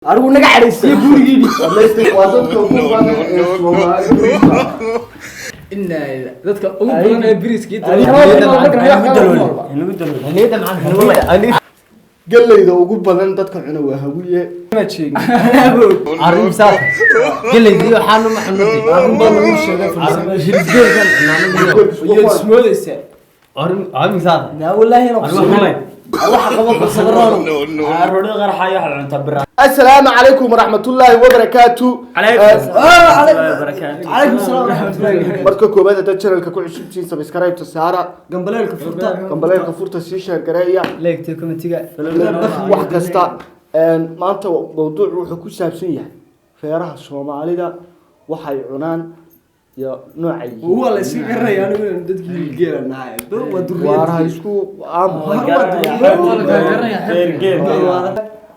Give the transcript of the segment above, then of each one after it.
Anigu naga cadhaysiiye gurigiini. Waa dadka ugu badan ee Soomaali. Inaa dadka ugu badan ee biriiska. Galleyda ugu badan dadka cuna waa Hawiye. Arrin saas galeydii waxaanu ma cunatay. Arrin baa lagu sheegay. Hilibgeelkan cunaa. Iyo ismoodaysa. Arrin arrin saas. Naa wallaahi inaan waxa qabo sabraan. Assalaamu calaykum waraxmatullaahi wabarakaatu. Calaykum salaam waraxmatullaahi. Marka koowaad, haddaad channelka ku cusubtihiin, subscribe-ta saara. Gambaleelka furta. Gambaleelka furta, sii share gareeya. Leegtay commentiga. Wax kasta. Maanta mawduucu wuxuu ku saabsan yahay reeraha Soomaalida waxay cunaan iyo noocay yihiin. Waa la iska garanaya anigu inaan dadkii hilgeela nahay. Waa duriyad. Waaraha isku aamu.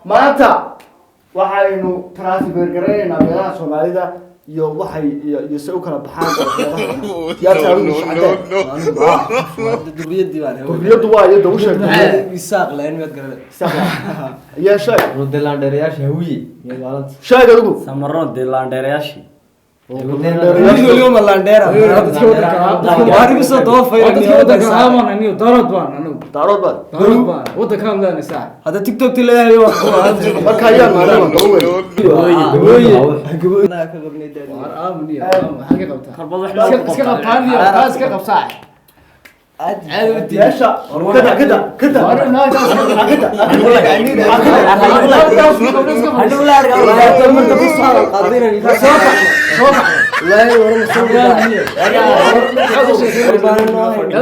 Maanta waxaynu transfer garaynaynaa beelaha Soomaalida iyo waxay iyo se u kala baxaan yaa taariikhdu socdeen. Duriyadii baan. Duriyaddu waa iyada u sheegtay. Isaaq leen miyaad garanay? Yaa sheeg. Rudelandheerayaasha Hawiye iyo gaalada. Sheeg adigu. Samaroon dilaandheerayaashii. Mid waliba ma landheera. Waa anigu soo daba fayra. Daarood baan anigu. Daarood baad. Daarood baan wadankaan leenahay saax. Hadda TikTok ti leeyahay waa Marka ayaa maadaama daba weyn. Waar aamuniyo maxaa ka qabtaa? Iska qabtaan iyo taa iska qabsaa. Yeesha kada kada kada. Kada.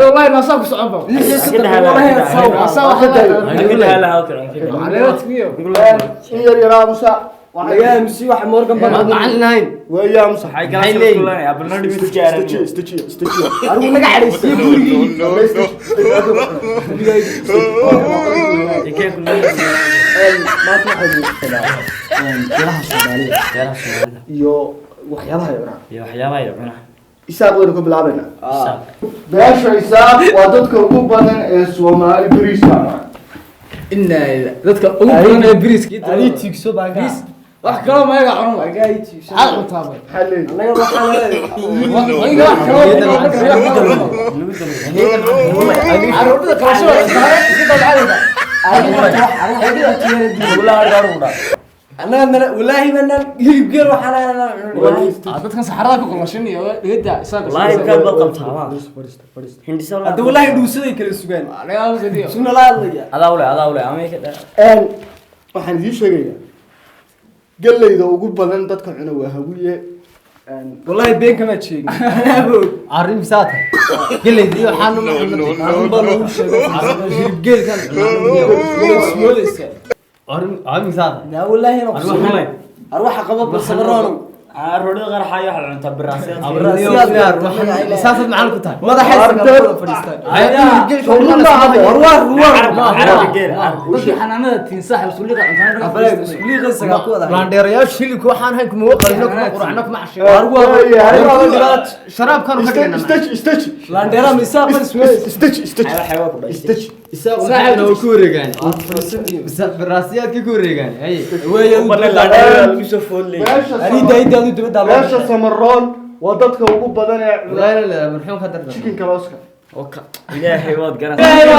Wallahi naasaa ku socon ba naasaa waxa In yar yaraa musa. Macallin ahayn. Weeyaa musa. Maxay? Istajiya, istajiya, istajiya. Anigu naga cadhaysiiye gurigiini. Maanta waxaynu beelaha Soomaalida iyo waxyaabaha ay cunaan. Iyo waxyaabaha ay cunaan. Isaaq waynu ka bilaabaynaa. Beesha Isaaq waa dadka ugu badan ee Soomaali bariiska cunaa. Inaa dadka ugu badan ee biriiska. Ani tiigso baan ka. Wax kaloo mayaga cunan maxaad cuntaa bay? Maxaa leeyihi? Anaga waxaa leeyahay. Ayaga wax kaloo caruurtada qalasho waa cuntaa iska dabcadayda. Annaga nala wallaahi banaan hilib geel waxaan cunay. Dadkan saxarada ku qalashin iyo dhigada isaga. Wallaahi kaad baad qabtaa. Fadhiista, fadhiista. Hindhisa. Hadda wallaahi dhuusaday kala sugaan. Suna la hadlaya. Adaa ule, adaa ule ama ka dhaa. Waxaan idiin sheegayaa galleyda ugu badan dadka cuna waa Hawiye. Wallaahi been kama sheegin. Arrin saas galeydii waxaanu ma cunatay. Arrin baa lagu sheegay. Hilibgeelkan cunaa. Iyo ismoodaysa. Arrin arrin saas. Naa wallaahi inaan waxa qabo sabraan. Roodhida qaraxayo waxaad cuntaa biraasiyad. Saasad macallin ku tahay. Madaxa iska fadhiistaan. War war war. Dadka xanaanada tiinsax suuliga cuntaa. Suuliga ku wada. Landheerayaasha hilibka waxaan hayn kuma qalino, kuma quracno, kuma casheeyo. War war war. Sharaabkan ma dhigna. Istaji, istaji. Landheera misaaq ma ismoodaysa. Istaji, istaji, istaji. Isaaq waxayna ku wareegaan biraasiyaadka ku wareegaan haye. Lagu soo foodley. Beesha Ani daaydaadu dibadda loo. Beesha Samaroon waa dadka ugu badan ee cuna Walaal la marxuum ka dardan. chicken looska. Ilaahay waad Waa garanaysaa.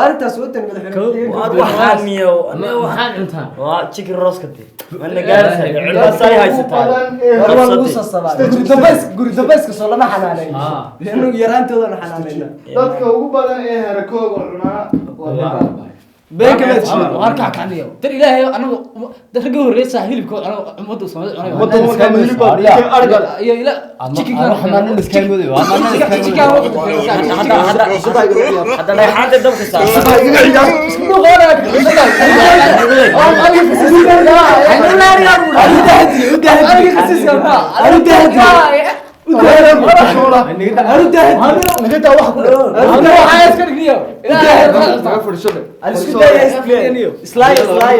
arintaas wadan madaxweyne. Waad waxaan miyo. Waxaan cuntaa. Waa chicken roast ka mana gaaraysaa cilmasaay haysataa. War waa lagu sasabaa. Guri dambays, guri dambayska soo lama xanaaneeyo. Inuu yaraantooda la xanaaneyna. Dadka ugu badan ee harakooga cunaa waa dadka Been kama sheegin. Waar kac kacniyo dar ilaahay anagu ragga horreeyay saa hilibka anagu ummadda Soomaalida cunay. Ummadda markaa ma hilib baa ariga. Iyo ila chicken. Waxaan iska mooday waa chicken. Hadda dhagxaanta dabka saar. Isku dhuuqoona. U dahdi, u dahdi. Anu dahdi. Naga daa wax ku dhan. Waxaa iska dhigniyo ilaahay. Isku daya islaay islaay.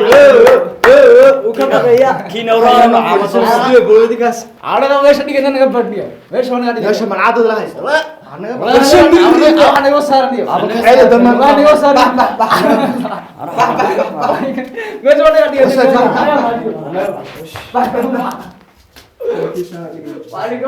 Uu ka baqaya. Kiina waraana Boodikaas. Caadada meesha dhigana naga badhiyo meesha naga dhigana. Meesha malcadada la haysta. Waxa naga saaraniyo. Ceeda dhammaan. Waxa naga saaran. Bax, bax, bax. Meesha waa naga dhigay. Bax, bax, bax. Waa naga.